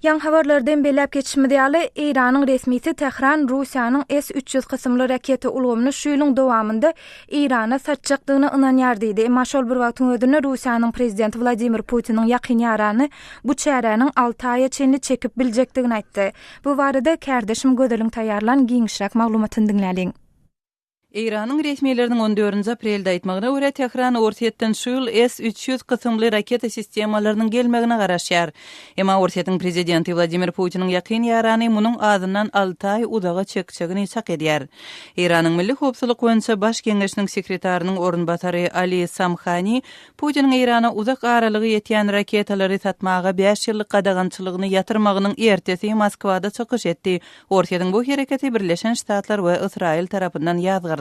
Ýaňy habarlarda hem belläp geçişimiz ýaly, Eýranyň resmisi Tähran Russiýanyň S 300 kysymly raketa ulgamyny şu ýylyň dowamynda Eýrana satjakdygyna ynanýar diýdi. Emma şol bir wagtyň özünde Russiýanyň prezidenti Wladimir Putiniň ýakyn ýarany bu çäräniň alty aýa çenli çekip biljekdigini aýtdy. Bu barada kärdeşim Gözeliň taýýarlan giňişräk maglumatyny diňläliň. Eýranyň resmileriniň on dördünji aprelde aýtmagyna görä, Tähran Orsýetden şu ýyl S 300 kysymly raketa sistemalarynyň gelmegine garaşýar. Emma Orsýetiň prezidenti Wladimir Putiniň ýakyn ýarany munuň azyndan alty aý uzaga çekjegini çak edýär. Eýranyň Milli howpsuzlyk boýunça baş geňeşiniň sekretarynyň orunbasary Ali Samhani Putiniň Eýrana uzak aralygy ýetýän raketalary satmaga bäş ýyllyk gadagançylygyny ýatyrmagynyň ertesi Moskwada çykyş etdi. Orsýetiň bu hereketi Birleşen Ştatlar we Ysraýyl tarapyndan ýazgaryldy.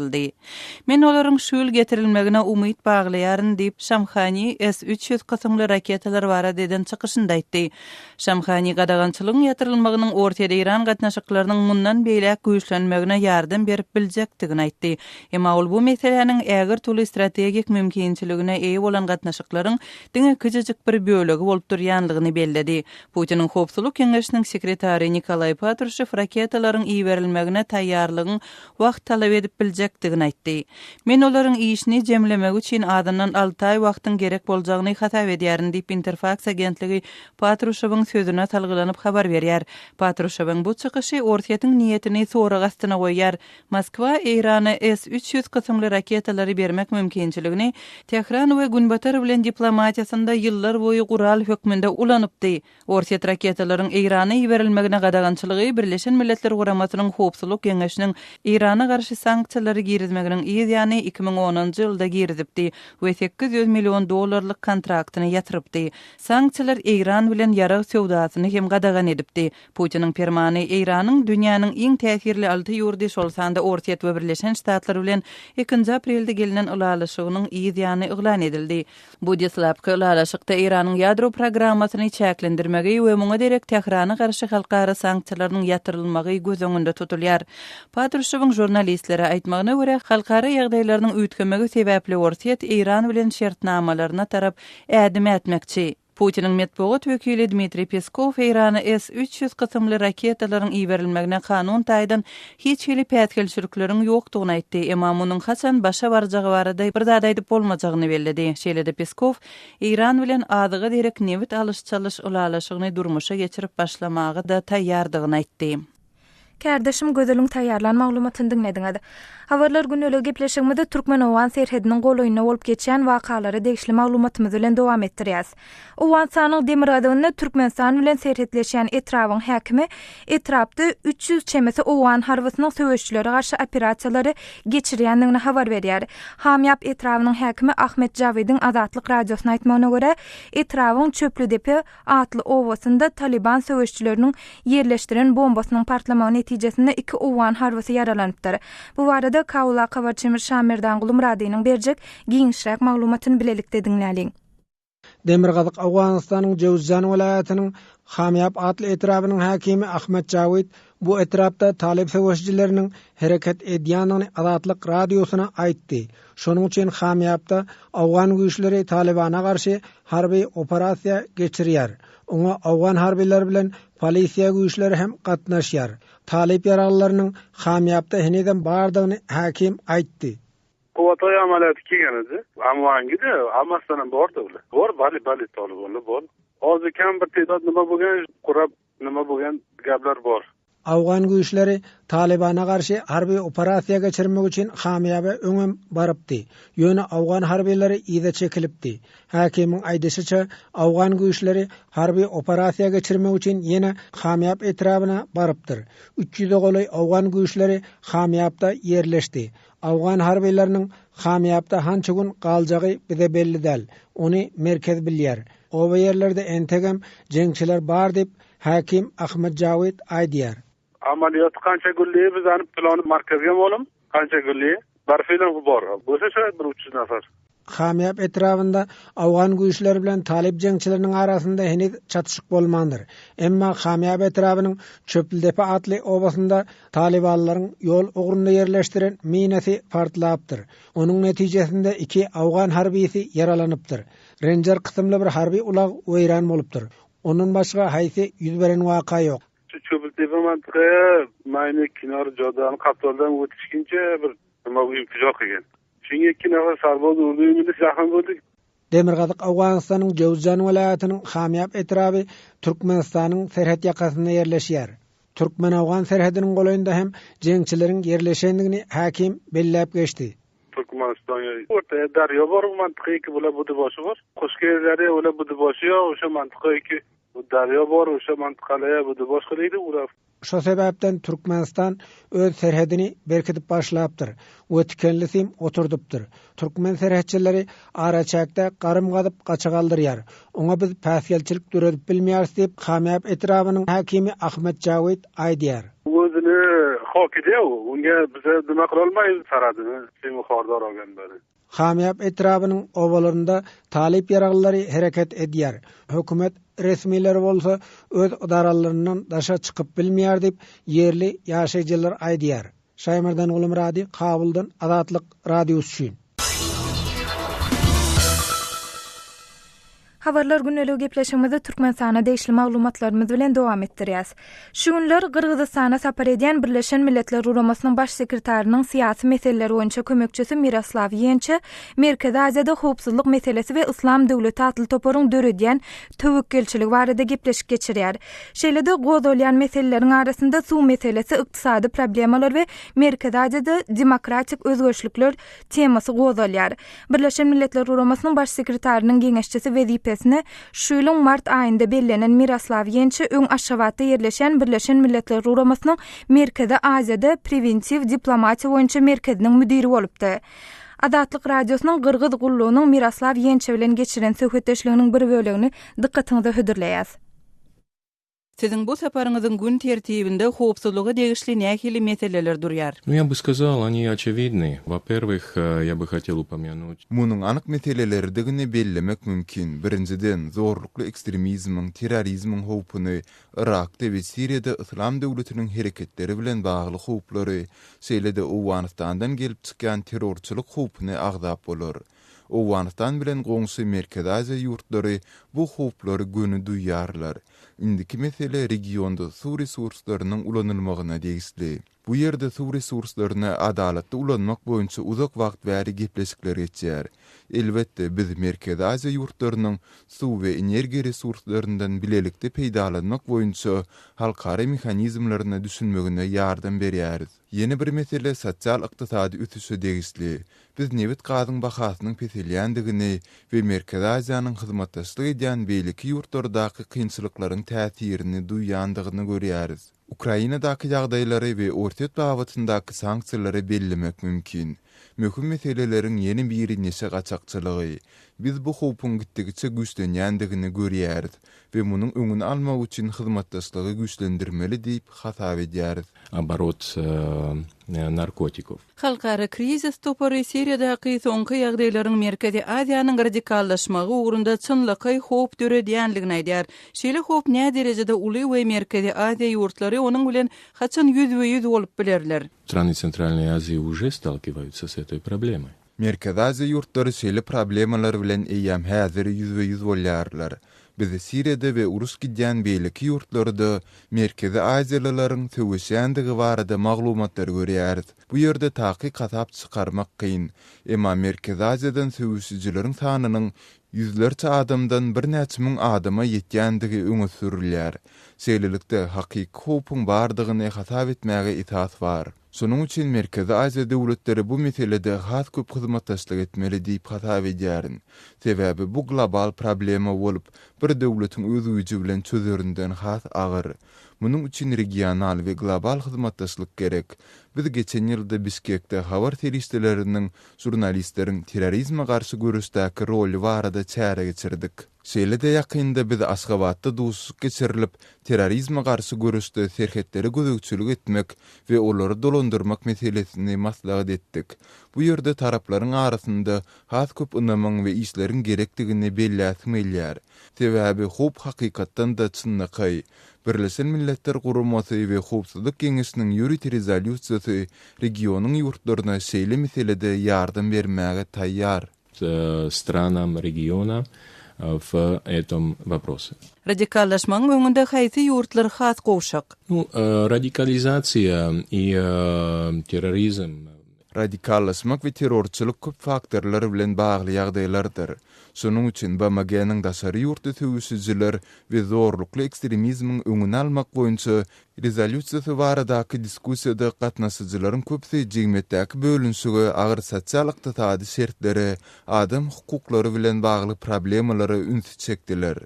Men olaryň şu ýyl getirilmegine umyt baglaýaryn diýip, Şamhani S 300 kysymly raketalar barada eden çykyşynda aýtdy. Şamhani gadagançylygyň ýatyrylmagynyň Orsýet-Eýran gatnaşyklarynyň mundan beýläk güýçlenmegine ýardam berip biljekdigini aýtdy. Emma ol bu meseläniň ägirt uly strategik mümkinçiligine eýe bolan gatnaşyklaryň diňe kiçijik bir bölegi bolup durýanlygyny belledi. Putiniň Howpsuzlyk geňeşiniň sekretary Nikolaý Patruşew raketalaryň iberilmegine taýýarlygyň wagt talap edip biljekdigini aýtdy. Men olaryň işini jemlemegi üçin azyndan alty aý wagtyň gerek boljagyny hasap edýärin diýip, Interfaks agentligi Patruşewiň sözüne salgylanyp habar berýär. Patruşewiň bu çykyşy Orsýetiň niýetini sorag astyna goýýar. Moskwa Eýrana S 300 kysymly raketalary bermek mümkinçiligini Tähran we Günbatar bilen diplomatiýasynda ýyllar boýy gural hökmünde ulanypdy. Orsýet raketalaryň Eýrana iberilmegine gadagançylygy Birleşen Milletler Guramasynyň Howpsuzlyk Geňeşiniň Eýrana garşy sanksiýalary girizmeginiň yz ýany 2010-njy ýylda girizipdi we 800 million dollarlyk kontraktyny ýatyrypdy. Sanksiýalar Eýran bilen ýarag söwdasyny hem gadagan edipdi. Putiniň permany Eýranyň dünýäniň iň täsirli alty ýurdy, şol sanda Orsýet we Birleşen Ştatlar bilen ikinji aprelde gelnen ylalaşygynyň yz ýany yglan edildi. Bu deslapky ylalaşykda Eýranyň ýadro programmasyny çäklendirmegi we muňa derek Tährana garşy halkara sanksiýalarynyň ýatyrylmagy göz öňünde tutulýar. Patruşewiň žurnalistlere aýtmagyna görä, halkara ýagdaýlarynyň üýtgemegi sebäpli Orsýet Eýran bilen şertnamalaryna tarap ädim ätmekçi. Putiniň metbugat wekili Dmitriý Peskow Eýrana S 300 kysymly raketalaryň iberilmegine kanun taýdan hiç hili päsgelçilikleriň ýokdugyny aýtdy, emma munuň haçan başa barjagy barada bir zat aýdyp bolmajagyny belledi. Şeýle-de Peskow Eýran bilen azyga derek nebit alyş-çalyş ylalaşygyny durmuşa geçirip başlamaga-da taýýardygyny aýtdy. Kärdeşim Gözeliň taýýarlan maglumatyny diňlediňiz. Habarlar gündeligi gepleşigimizi türkmen-owgan serhediniň golaýynda bolup geçýän wakalara degişli maglumatymyz bilen dowam etdirýäs. Owganystanyň demirgazygynda Türkmenistan bilen serhetleşýän etrabyň häkimi etrapda 300 çemesi owgan harbysynyň söweşijilere garşy operasiýalary geçirýändigini habar berýär. Hamýap etrabynyň häkimi Ahmet Jawidiň Azatlyk Radiosyna aýtmagyna görä, etrabyň Çöplüdepe atly obasynda Talyban söweşijileriniň ýerleşdiren bombasynyň partlamagy netijesinde iki owgan harbysy ýaralanypdyr. Bu barada Kabuldaky habarçymyz Şamerdan Gulumyradynyň berjek giňişräk maglumatyny bilelikde diňläliň. Demirgazyk Owganystanyň Jöwüzjan welaýatynyň Hamýap atly etrabynyň häkimi Ahmet Jawid bu etrapda talyp söweşijileriniň hereket edýändigini Azatlyk Radiosyna aýtdy. Şonuň üçin Hamýapda owgan güýçleri Talybana garşy harby operasiýa geçirýär. Oňa owgan harbylary bilen polisiýa güýçleri hem gatnaşýar. Talyp ýaraglylarynyň Hamýapda henizem bardygyny häkim aýtdy. Kuwwatoý amalýaty kelgan edi. Amwangida hammasidan ham bordi ular. Bor, bali, bali tolibonlar bor. Hozir kam bir tedod nima bo'lgan, qurab nima bo'lgan gaplar bor. Owgan güýçleri Talybana garşy harby operasiýa geçirmek üçin Hamýaba öňem barypdy. Ýöne owgan harbylary yza çekilipdi. Häkimiň aýdyşyça, owgan güýçleri harby operasiýa geçirmek üçin ýene Hamýap etrabyna barypdyr. Üç ýüze golaý owgan güýçleri Hamýapda ýerleşdi. Owgan harbylarynyň Hamýapda hança gün galjagy bize belli däl. Ony merkez bilýär. Oba ýerlerde entegem jeňçiler bar diýip, Häkim Ahmet Jawid aýdýar. Amaliyot qancha gulli bizani plani markazga ma'lum qancha gulli barfilan bor bo'lsa shu bir 300 nafar. Hamýap etrabynda owgan güýçleri bilen talyp jeňçileriniň arasynda heniz çatyşyk bolmandyr. Emma Hamýap etrabynyň Çöplüdepe atly obasynda talybanlaryň ýol ugrunda ýerleşdiren minasy partlapdyr. Onuň netijesinde iki owgan harbysy ýaralanypdyr. Renjer kysymly bir harby ulag weýran bolupdyr. Ondan başga haýsy ýüz beren waka ýok. Şu Çöpültepe mantykaýa maýny kinar jodany gapdaldan ötüşginçe bir nima infijar qilgan. Shunga ikki nafar sarboz urdi, uni zaxm bo'ldi. Demirgazyk Owganystanyň Jöwüzjan welaýatynyň Hamýap etraby Türkmenistanyň serhet ýakasynda ýerleşýär. Türkmen-owgan serhediniň golaýynda hem jeňçileriň ýerleşendigini häkim belläp geçdi. Türkmenistanga o'rtada daryo bor, u mantiqaki bular budiboshi bor. Qo'shga ular budiboshi yo'q, o'sha mantiqaki daryo bor, o'sha mantiqalar budibosh qilaydi, ular Şo sebäpden Türkmenistan öz serhedini berkidip başlapdyr we tikenli sim oturdypdyr. Türkmen serhetçileri araçäkde garym gazyp gaça galdyrýar. Oňa biz päsgelçilik döredip bilmeýäris diýip, Kamýap etrabynyň häkimi Ahmet Jawid aýdýar. O'zini xokida u. Unga biza nima qilolmaymiz saradini simi xordor olgan bari. Hamýap etrabynyň obalarynda talyp ýaraglylary hereket edýär, hökümet resmileri bolsa öz ydaralryndan daşa çykyp bilmeýär diýip, ýerli ýaşaýjylar aýdýar. Şaýmerdan Gulumyrady, Kabuldan Azatlyk Radiosy üçin. Habarlar gündeligi gepleşigimizi Türkmenistana degişli maglumatlarymyz bilen dowam etdirýäs. Şu günler Gyrgyzystana sapar edýän Birleşen Milletler Guramasynyň Baş sekretarynyň syýasy meseleler boýunça kömekçisi Miroslaw Ýençe Merkezi Aziýada howpsuzlyk meselesi we Yslam döwleti atly toparyň döredýän töwekgelçiligi barada gepleşik geçirýär. Şeýle-de gozgalýan meseleleriň arasynda suw meselesi, ykdysady problemalar we Merkezi Aziýada demokratik özgerişlikler temasy gozgalýar. Birleşen Milletler Guramasynyň Baş sekretarynyň geňeşçisi wezipesine şu ýylyň mart aýynda bellenen Miroslaw Ýençe öň Aşgabatda ýerleşýän Birleşen Milletler Guramasynyň Merkezi Aziýada prewentiw diplomatiýa boýunça merkeziniň müdiri bolupdy. Azatlyk Radiosynyň Gyrgyz gullugynyň Miroslaw Ýençe bilen geçiren söhbetdeşliginiň bir bölegini dykgatyňyza hödürleýäs. Siziň bu saparyňyzyň gün tertibinde howpsuzlyga degişli nähili meseleler durýar? Nu, ya бы сказал, они очевидны. Во-первых, я бы хотел упомянуть. Munuň anyk meseleleridigini bellemek mümkin, birinjiden, zorlukly ekstremizmiň, terrorizmiň howpuny, Yrakda we Siriýada Yslam döwletiniň hereketleri bilen bagly howplary, şeýle-de Owganystandan gelip çykýan terrorçylyk howpuny agzap bolar. Owganystan bilen goňşy Merkezi Aziýa ýurtlary bu howplary göni duýýarlar. Indiki mesele regionda suw resurslarynyň ulanylmagyna degişli. Bu ýerde suw resurslaryny adalatly ulanmak boýunça uzak wagt bäri gepleşikler geçýär. Elbetde, biz Merkezi Aziýa ýurtlarynyň suw we energiýa resurslaryndan bilelikde peýdalanmak boýunça halkara mehanizmlerine düşünmegine ýardam berýäris. Ýene bir mesele sosial-ykdysady ösüşe degişli. Biz nebit-gazyň bahasynyň peselýändigini we Merkezi Aziýanyň hyzmatdaşlyk edýän beýleki ýurtlardaky kynçylyklaryň täsirini duýýandygyny görýäris. Ukrainadaky ýagdaýlary we Orsýet babatyndaky sanksiýalary bellemek mümkin. Möhüm meseleleriň ýene biri neşe gaçakçylygy. Biz bu howpuň gitdigiçe güýçlenýändigini görýäris we munuň öňüni almak üçin hyzmatdaşlygy güýçlendirmeli diýip hasap edýäris. Oborot narkotikow. Halkara krizis topary Siriýadaky soňky ýagdaýlaryň Merkezi Aziýanyň radikallaşmagy ugrunda çynlakaý howp döredýändigini aýdýar. Şeýle howp näderejede uly we Merkezi Aziýa ýurtlary onuň bilen haçan ýüzbe-ýüz bolup bilerler? Strany Centralnej Azii уже stalkiwаются s этой problemой. Merkezi Aziýa ýurtlary şeýle problemalar bilen eýýäm häzir ýüzbe-ýüz bolýarlar. Biz Siriýada we uruş gidýän beýleki ýurtlarda Merkezi Aziýalylaryň söweşýändigi barada maglumatlary görýäris. Bu ýerde takyk hasap çykarmak kyn. Emma Merkezi Aziýadan söweşijileriň sanynyň ýüzlerçe adamdan birnäçe müň adama ýetýändigi öňe sürülýär. Şeýlelikde, hakyky howpuň bardygyny hasap etmäge esas bar. Şonuň üçin Merkezi Aziýa döwletleri bu meselede has köp hyzmatdaşlyk etmeli diýip hasap edýärin. Sebäbi bu global problema bolup, bir döwletiň öz güýji bilen çözerinden has agyr. Munuň üçin regional we global hyzmatdaşlyk gerek. Biz geçen ýylda Bişkekde habar serişdeleriniň, žurnalistleriň terrorizme garşy göreşdäki roly barada çäre geçirdik. Şeýle-de ýakynda biz Aşgabatda duşuşyk geçirilip, terrorizme garşy göreşde serhetlere gözegçilik etmek we olary dolandyrmak meselesini maslahat etdik. Bu ýerde taraplaryň arasynda has köp ynamyň we işleriň gerekdigini belläsim gelýär. Sebäbi howp hakykatdan-da çynlakaý. Birleşen Milletler Guramasy we Howpsuzlyk Geňeşiniň ýörite rezolýusiýasy regionyň ýurtlaryna şeýle meselede ýardam bermäge taýýar. stranam regiona. W etom wопросе. Radikallaşmagyň öňünde haýsy ýurtlar has gowşak? Nu, radikalizasiýa i terrorizm. Radikallaşmak we terrorçylyk köp faktorlar bilen bagly ýagdaýlardyr. Şonuň üçin BMG-niň daşary ýurtly söweşijiler we zorlukly ekstremizmiň öňüni almak boýunça Rezolýusiýasy baradaky diskussiýada gatnaşyjylaryň köpüsi jemgyýetdäki bölünişige, agyr sosial-ykdysady şertlere, adam hukuklary bilen bagly problemalara ünsi çekdiler.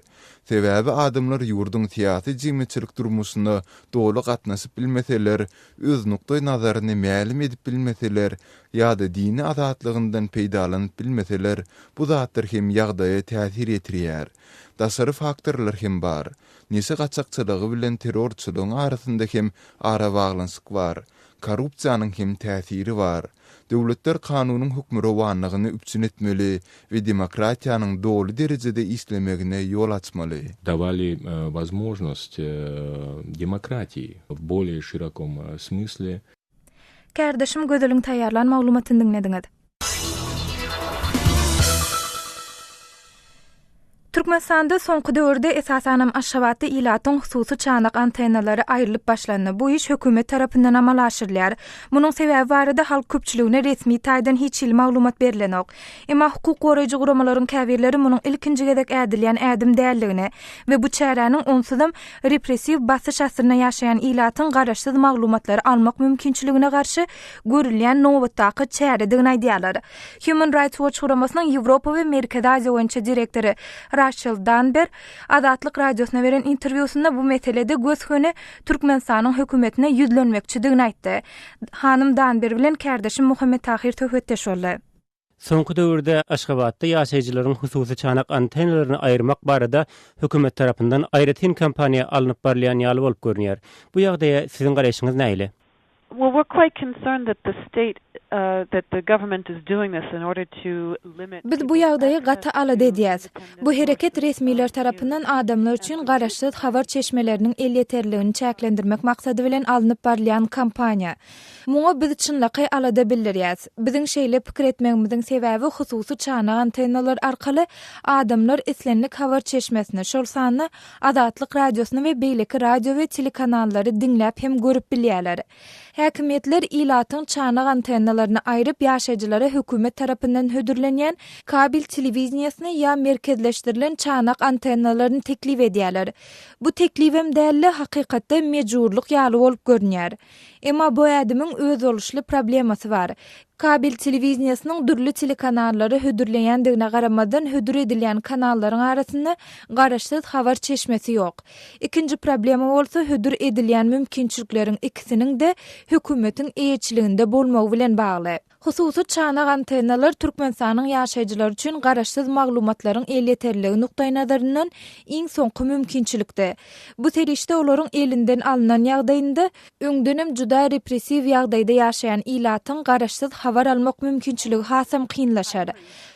Sebäbi adamlar ýurduň syýasy-jemgyýetçilik durmuşyna doly gatnaşyp bilmeseler, öz nukdaý-nazaryny mälim edip bilmeseler ýa-da dini azatlygyndan peýdalanyp bilmeseler, bu zatlar hem ýagdaýa täsir ýetirýär. Daşary faktorlar hem bar. Neşe gaçakçylygy bilen terrorçylygyň arasynda hem arabaglanyşyk bar. Korrupsiýanyň hem täsiri bar. Döwletler kanunyň hökmürowanlygyny üpjün etmeli we demokratiýanyň doly derejede işlemegine ýol açmaly. Dawali wozmožnost demokratiýi w bolee şirokom smysle. Kärdeşim Gözeliň taýýarlan maglumatyny diňlediňiz. Türkmenistanda soňky döwürde, esasanam Aşgabatda ilatyň hususy çanak antennalary aýrylyp başlandy. Bu iş hökümet tarapyndan amala aşyrylýar. Munuň sebäbi barada halk köpçüligine resmi taýdan hiç hili maglumat berlenok. Emma hukuk goraýjy guramalaryň käbirleri munuň ilkinji gezek ädilýän ädim däldigini we bu çäräniň onsuzam repressiw basyş astynda ýaşaýan ilatyň garaşsyz maglumatlary almak mümkinçiligine garşy görülýän nobatdaky çäredigini aýdýarlar. Human Rights Watch guramasynyň Ýewropa we Merkezi Aziýa boýunça direktory Raşel Danber Azatlyk Radiosyna beren interwýusynda bu meselede gös-göni Türkmenistanyň hökümetine ýüzlenmekçidigini aýtdy. Hanym Danber bilen kärdeşim Muhammet Tahyr söhbetdeş boldy. Soňky döwürde Aşgabatda ýaşaýjylaryň hususy çanak antennalaryny aýyrmak barada hökümet tarapyndan aýratyn kampaniýa alnyp barylýan ýaly bolup görünýär. Bu ýagdaýa siziň garaýşyňyz nähili? Well, we're quite concerned that the state, that the government is doing this in order to limit Biz bu ýagdaýy gaty alada edýäs. Bu hereket resmiler tarapyndan adamlar üçin garaşsyz habar çeşmeleriniň elýeterliligini çäklendirmek maksady bilen alnyp barylýan kampaniýa. Muňa biz çynlakaý alada bildirýäs. Biziň şeýle pikir etmegimiziň sebäbi hususy çanak antennalar arkaly adamlar islendik habar çeşmesini, şol sanda Azatlyk Radiosyny we beýleki radio we telekanallary diňläp hem görüp bilýärler. Häkimiýetler ilatyň çanak antennalaryny aýryp ýaşaýjylara hökümet tarapyndan hödürlenýän kabel telewideniýesini ýa merkezleşdirilen çanak antennalaryny teklip edýärler. Bu teklibem däl-de hakykatda mejburlyk ýaly bolup görünýär. Emma bu ädimiň özboluşly problemasy bar. Kabel telewideniýesiniň dürli telekanallary hödürleýändigine garamazdan hödür edilýän kanallaryň arasynda garaşsyz habar çeşmesi ýok. Ikinji problema bolsa hödür edilýän mümkinçilikleriň ikisiniň-de hökümetiň eýeçiliginde bolmagy bilen bagly. Hususy çanak antennalar Türkmenistanyň ýaşaýjylary üçin garaşsyz maglumatlaryň elýeterliligi nukdaýnazaryndan iň soňky mümkinçilikdi. Bu serişde olaryň elinden alnan ýagdaýynda, öňdenem juda repressiw ýagdaýda ýaşaýan ilatyň garaşsyz habar almak mümkinçiligi hasam kynlaşar.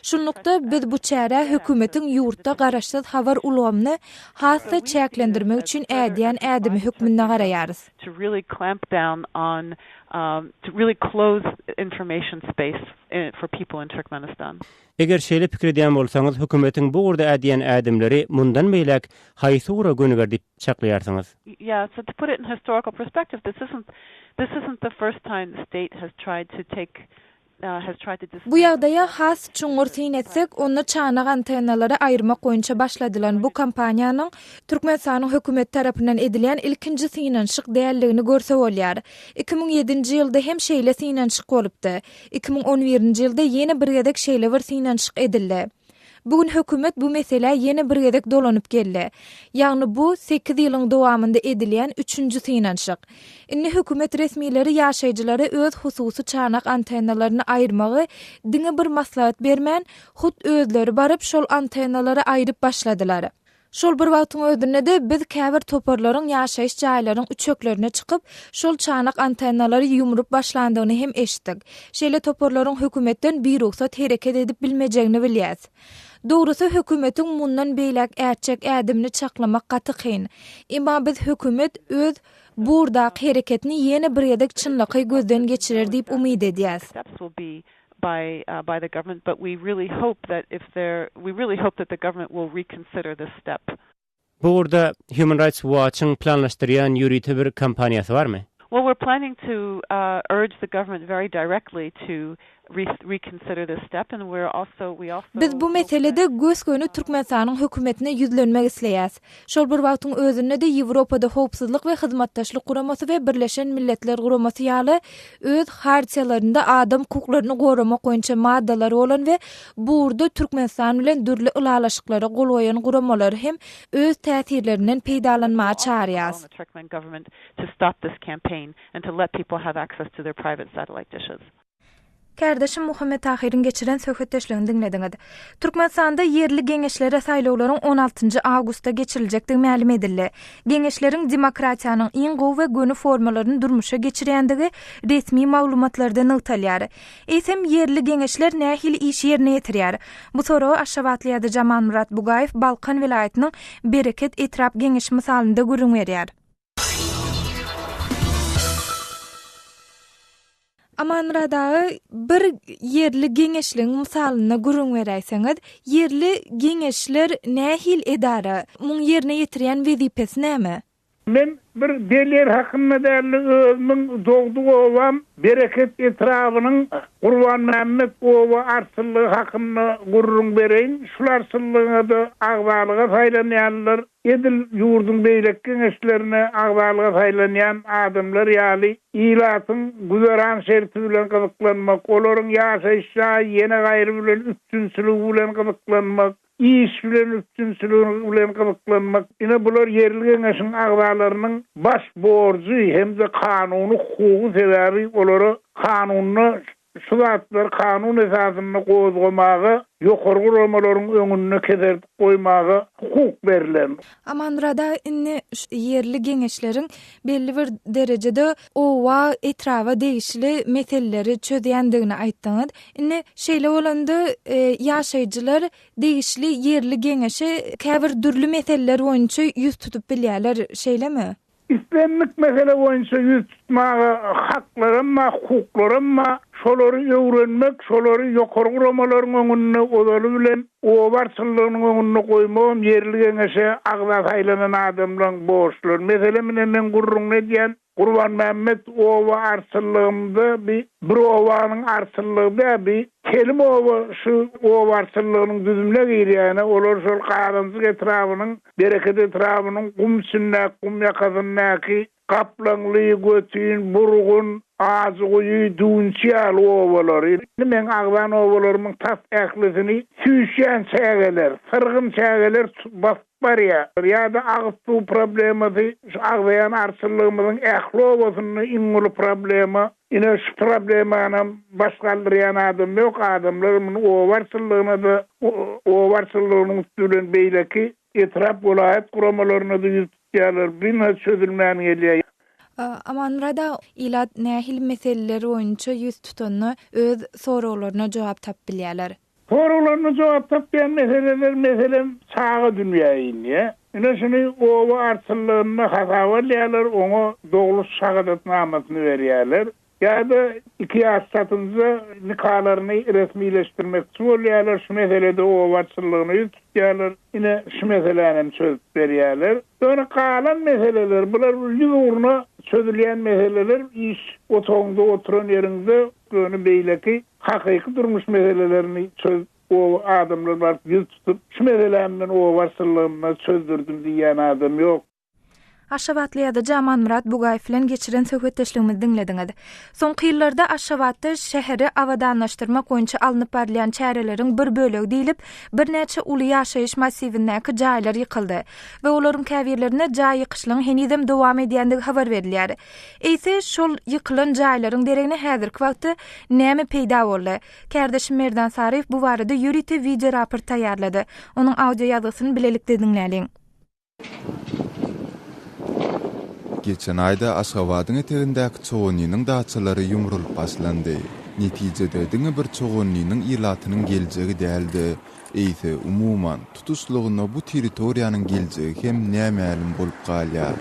Şunlukda, biz bu çärä hökümetiň ýurtda garaşsyz habar ulgamyny has-da çäklendirmek üçin ädýän ädimi hökmünde garaýarys. to really clamp down on to really close information space for people in Turkmenistan. Eger şeýle pikir edýän bolsaňyz, hökümetiň bu ugurda ädýän ädimleri mundan beýläk haýsy ugra gönüger diýip çaklaýarsyňyz? Yeah, so to put it in historical perspective, this isn't this isn't the first time the state has tried to take Bu ýagdaýa has çuňňur syn etsek, onda çanak antennalary aýyrmak boýunça başladylan bu kampaniýanyň Türkmenistanyň hökümeti tarapyndan edilýän ilkinji synanyşyk däldigini görse bolýar. 2007-nji ýylda hem şeýle synanyşyk bolupdy. 2011-nji ýylda ýene bir gezek şeýle bir synanyşyk edildi. Bu gün hökümet bu meselä ýene bir gezek dolanyp geldi. Ýagny bu sekiz ýylyň dowamynda edilýän üçünji synanyşyk. Indi hökümet resmileri ýaşaýjylara öz hususy çanak antennalaryny aýyrmagy diňe bir maslahat bermän, hut özleri baryp şol antennalary aýryp başladylar. Şol bir wagtyň özünde-de biz käbir toparlaryň ýaşaýyş jaýlaryň üçeklerine çykyp, şol çanak antennalary ýumrup başlandygyny hem eşitdik. Şeýle toparlaryň hökümetden birugsat hereket edip bilmejegini bilýäs. Dogrusy, hökümetiň mundan beýläk ätjek ädimini çaklamak gaty kyn. Emma biz hökümet öz bu ugurdaky hereketini ýene bir gezek çynlakaý gözden geçirer diýip umyt edýäs. by by the government but we really hope that if there we really hope that the government will reconsider this step. Bu ugurda Human Rights Watch-yň planlaşdyrýan ýörite bir kampaniýasy barmy? Well, we're planning to urge the government very directly to reconsider this step and we're also we also Biz bu meselede gös-göni Türkmenistanyň hökümetine ýüzlenmek isleýäs. Şol bir wagtyň özünde-de Ýewropada Howpsuzlyk we Hyzmatdaşlyk Guramasy we Birleşen Milletler Guramasy ýaly öz Hartiýalarynda adam hukuklaryny goramak boýunça maddalary bolan we bu ugurda Türkmenistan bilen dürli ylalaşyklara gol goýan guramalary hem öz täsirlerinden peýdalanmaga çagyrýas. Kärdeşim Muhammet Tahyryň geçiren söhbetdeşligini diňlediňiz. Türkmenistanda ýerli geňeşlere saýlawlaryň on altynjy awgustda geçiriljekdigi mälim edildi. Geňeşleriň demokratiýanyň iň gowy we göni formalaryny durmuşa geçirýändigi resmi maglumatlarda nygtalýar. Eýsem, ýerli geňeşler nähili işi ýerine ýetirýär? Bu soraga aşgabatly ýazyjy Amanmyrat Bugaýew Balkan welaýatynyň Bereket etrap Geňeşi mysalynda gürrüň berýär. Amanmyrat aga, bir ýerli geňeşligiň mysalynda gürrüň beräýseňiz, ýerli geňeşler nähili edara? Muň ýerine ýetirýän wezipesi näme? Men bir belli ýer hakynda däl-de, özümiň dogduk obam Bereket etrabynyň Gurbanmämmet oba arçynlygy hakynda gürrüň bereýin. Şul arçynlygyňa-da agzalyga saýlanýarlar. Edil ýurduň beýleki geňeşlerine agzalyga saýlanýan adamlar ýaly, ilatyň güzeran şerti bilen gyzyklanmak, olaryň ýaşaýyş jaý, ýene gaýry bilen üpjünçiligi bilen gyzyklanmak, iş bilen üpjünçiligi bilen gyzyklanmak, ine bular ýerli geňeşiň agzalarynyň baş borjy hem-de kanuny hukugy, sebäbi olara kanunda Şu zatlary kanun esasynda gozgamaga, ýokary guramalaryň öňünde keserdip goýmaga hukuk berlen. Amanmyrat aga, indi şu ýerli geňeşleriň belli bir derejede oba, etraba degişli meseleleri çözýändigini aýtdyňyz. Indi şeýle bolanda, ýaşaýjylar degişli ýerli geňeşe käbir dürli meseleler boýunça ýüz tutup bilýärler, şeýlemi? Islendik mesele boýunça ýüz tutmaga haklaram bar, hukuklaram bar. Şolary öwrenmek, şolary ýokary guramalaryň öňünde, ozaly bilen oba arçynlygynyň öňünde goýmagam ýerli geňeşe agza saýlanan adamlaryň borçlary. Meselem, ine, meň gürrüňini edýän Gurbanmämmet oba arçynlygymda bi bir obanyň arçynlygy däl, bi telim oba şu oba arçynlygynyň düzümine girýär. Ine, olar şol Gazanjyk etrabynyň Bereket etrabynyň gum içindäki, gum ýakasyndaky Gaplaňly, Götin, Burgun, Ajyguýy, Düwünçi ýaly obalary, indi meň agzan obalarymyň tas ählisini süýşýän çägeler, syrgyn çägeler basyp barýar. Ýa-da agyz suw problemasy şu agzaýan arçynlygymyzyň ähli obasynda iň uly problema. Ine, şu problemanam baş galdyrýan adam ýok. Adamlar muny oba arçynlygyna-da, oba arçynlygynyň üsti bilen beýleki etrap, welaýat guramalaryna-da ýüz tutýarlar. Bu ine çözülmän gelýär. Amanmyrat aga, ilat nähili meseleler boýunça ýüz tutanda öz soraglaryna jogap tapyp bilýärler? Soraglaryna jogap tapýan meseleler, meselem, çaga dünýä inýär. Ine şuny oba arçynlygynda hasaba alýarlar, oňa dogluş şahadatnamasyny berýärler. Ýa-da iki ýaş çatynja nikalaryny resmileşdirmekçi bolýarlar, şu meselede oba arçynlygyna ýüz tutýarlar. Ine şu meselänem çözüp berýärler. Ýöne galan meseleler, bular ýüz ugruna çözülýän meseleler, iş otagyňda oturan ýeriňde, ýöne beýleki Hakyky durmuş meselelerini çözüp oba adamlar baryp ýüz tutup şu meselämi men oba arçynlygynda çözdürdim diýýän adam ýok. Aşgabatly ýazyjy Amanmyrat Bugaýew bilen geçiren söhbetdeşligimizi diňlediňiz. Soňky ýyllarda Aşgabatda şäheri abadanlaşdyrmak boýunça alnyp barylýan çäreleriň bir bölegi diýlip, birnäçe uly ýaşaýyş massiwindäki jaýlar ýykyldy we olaryň käbirlerinde jaý ýykyşlygyň henizem dowam edýändigi habar berilýär. Eýse, şol ýykylan jaýlaryň deregine häzirki wagtda näme peýda boldy? Kärdeşim Merdan Saryýew bu barada ýörite wideoraport taýýarlady. Onuň audio ýazgysyny bilelikde diňläliň. Geçen aýda Aşgabadyň etegindäki Çoganlynyň daçalary ýumrulyp başlandy. Netijede, diňe bir Çoganlynyň ilatynyň geljegi däl-de, Eýse, umuman, tutuşlygyna bu territoriýanyň geljegi hem nämälim bolup galýar.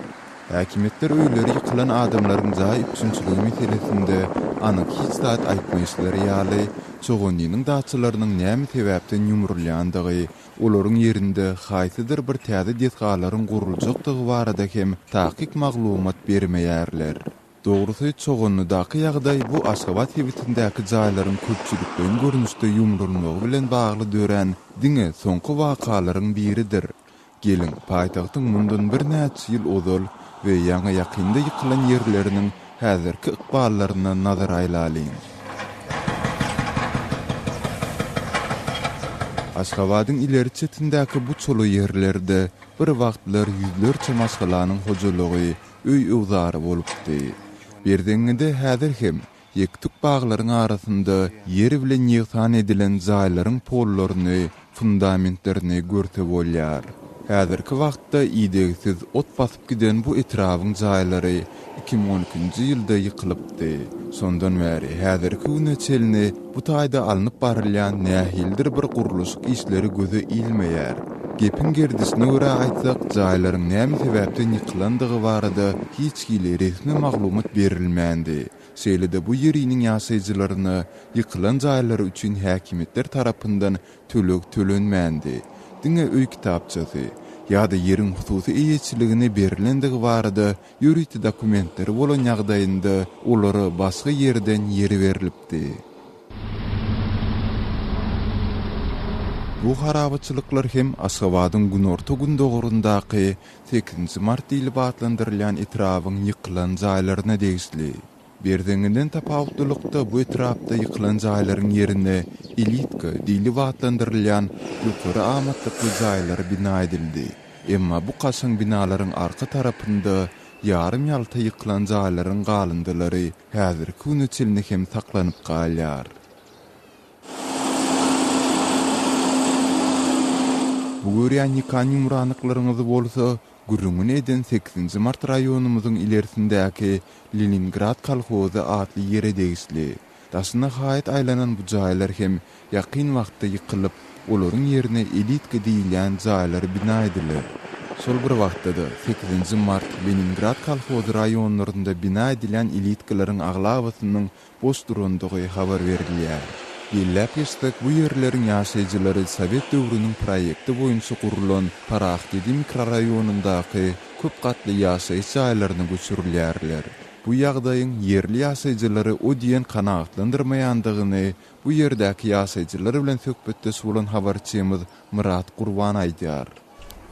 Häkimiýetler öýleri ýykylan adamlaryň jaý üpjünçiligi meselesinde anyk hiç zat aýtmaýyşlary ýaly, Çoganlynyň daçalarynyň näme sebäpden ýumrulýandygy, olaryň ýerinde haýsydyr bir täze desgalaryň guruljakdygy barada hem takyk maglumat bermeýärler. Dogrusy, Çoganlydaky ýagdaý bu Aşgabat sebitindäki jaýlaryň köpçülikleýin görnüşde ýumrulmagy bilen bagly dörän diňe soňky wakalaryň biridir. Geliň, paýtagtyň mundan birnäçe ýyl ozal we ýaňy-ýakynda ýykylan ýerleriniň häzirki ykballaryna nazar aýlalyň. Aşgabadyň ileri çetindäki bu çola ýerlerde bir wagtlar ýüzlerçe maşgalanyň hojalygy, öý-öwzary bolupdy. Berzeňňide häzir hem ýek-tük baglaryň arasynda ýer bilen ýegsan edilen jaýlaryň pollaryny, fundamentlerini görse bolýar. Häzirki wagtda idegsiz ot basyp giden bu etrabyň jaýlary 2012-nji ýylda ýykylypdy. Şondan bäri häzirki güne çenli bu taýda alnyp barylýan nähilidir bir gurluşyk işleri göze ilmeýär. Gepiň gerdişine görä aýtsak, jaýlaryň näme sebäpden ýykylandygy barada hiç hili resmi maglumat berilmändi. Şeýle-de bu ýeriniň ýaşaýjylaryna ýykylan jaýlary üçin häkimiýetler tarapyndan töleg tölenmändi. Diňe öý kitapçasy ýa-da ýeriň hususy eýeçiligine berlendigi barada ýörite dokumentleri bolan ýagdaýynda olara başga ýerden ýer berlipdi. Bu harabaçylyklar hem Aşgabadyň günorta-gündogaryndaky Sekizinji mart diýlip atlandyrylýan etrabyň ýykylan jaýlaryna degişli. Berzeňňiden tapawutlylykda bu etrapda ýykylan jaýlaryň ýerine elitka diýlip atlandyrylýan ýokary amatlykly jaýlar bina edildi. Emma bu kaşaň binalaryň arka tarapynda ýarym-ýalta ýykylan jaýlaryň galyndylary häzirki güne çenli hem saklanyp galýar. Bu görýän ýykan ýumranlyklaryňyzy bolsa, gürrüňini eden Sekizinji mart raýonymyzyň ilersindäki Leningrad kolhozy atly ýere degişli. Daşyna haýat aýlanan bu jaýlar hem ýakyn wagtda ýykylyp, olaryň ýerine elitka diýilýän jaýlar bina ediler. Şol bir wagtda-da, Sekizinji mart, Leningrad kolhozy raýonlarynda bina edilýän elitkalaryň aglabasynyň boş durandygy habar berilýär. Belläp geçsek, bu ýerleriň ýaşaýjylary sowet döwrüniň proýekti boýunça gurlan Parahdedi mikroraýonyndaky köp gatly ýaşaýyş jaýlaryna göçürilýärler. Bu ýagdaýyň ýerli ýaşaýjylary o diýen kanagatlandyrmaýandygyny bu ýerdäki ýaşaýjylar bilen söhbetdeş bolan habarçymyz Myrat Gurban aýdýar.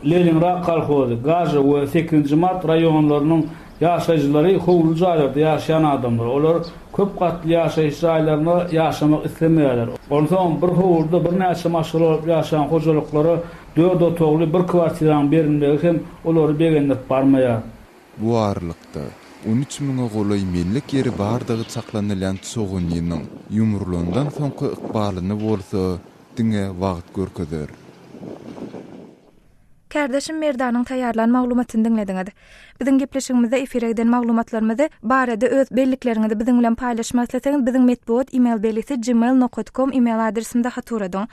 Leningrad kolhozy, Gaža we Sekizinji mart raýonlarynyň ýaşaýjylary howluly jaýlarda ýaşaýan adamlar. Olar köp gatly ýaşaýyş jaýlarynda ýaşamak islemeýärler. Onsoňam bir howluda birnäçe maşgala bolup ýaşaýan hojalyklara dört otagly bir kwartiranyň berilmegi hem olary begendirip barmaýar. Bu aralykda, on üç müňe golaý mellek ýeri bardygy çaklanylýan Çoganlynyň ýumrulandan soňky ykbalyny bolsa diňe wagt görkezer. Kärdeşim Merdanyň taýýarlan maglumatyny diňlediňiz. Biziň gepleşigimizde efire giden maglumatlarymyzy barada öz bellikleriňizi biziň bilen paýlaşmak isleseňiz biziň metbugat email belgisi gmail nokat kom email adresimize hat ugradyň.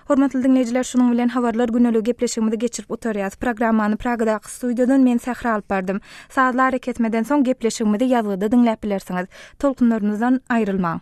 Hormatly diňleýjiler şunuň bilen habarlar güneligi gepleşigimizi geçirip gutarýas. Programmany Pragadaky studiýadan men Sähra alyp bardym. Sazly arakesmeden soň gepleşigimizi ýazgyda diňläp bilersiňiz. Tolkunlarymyzdan aýrylmaň.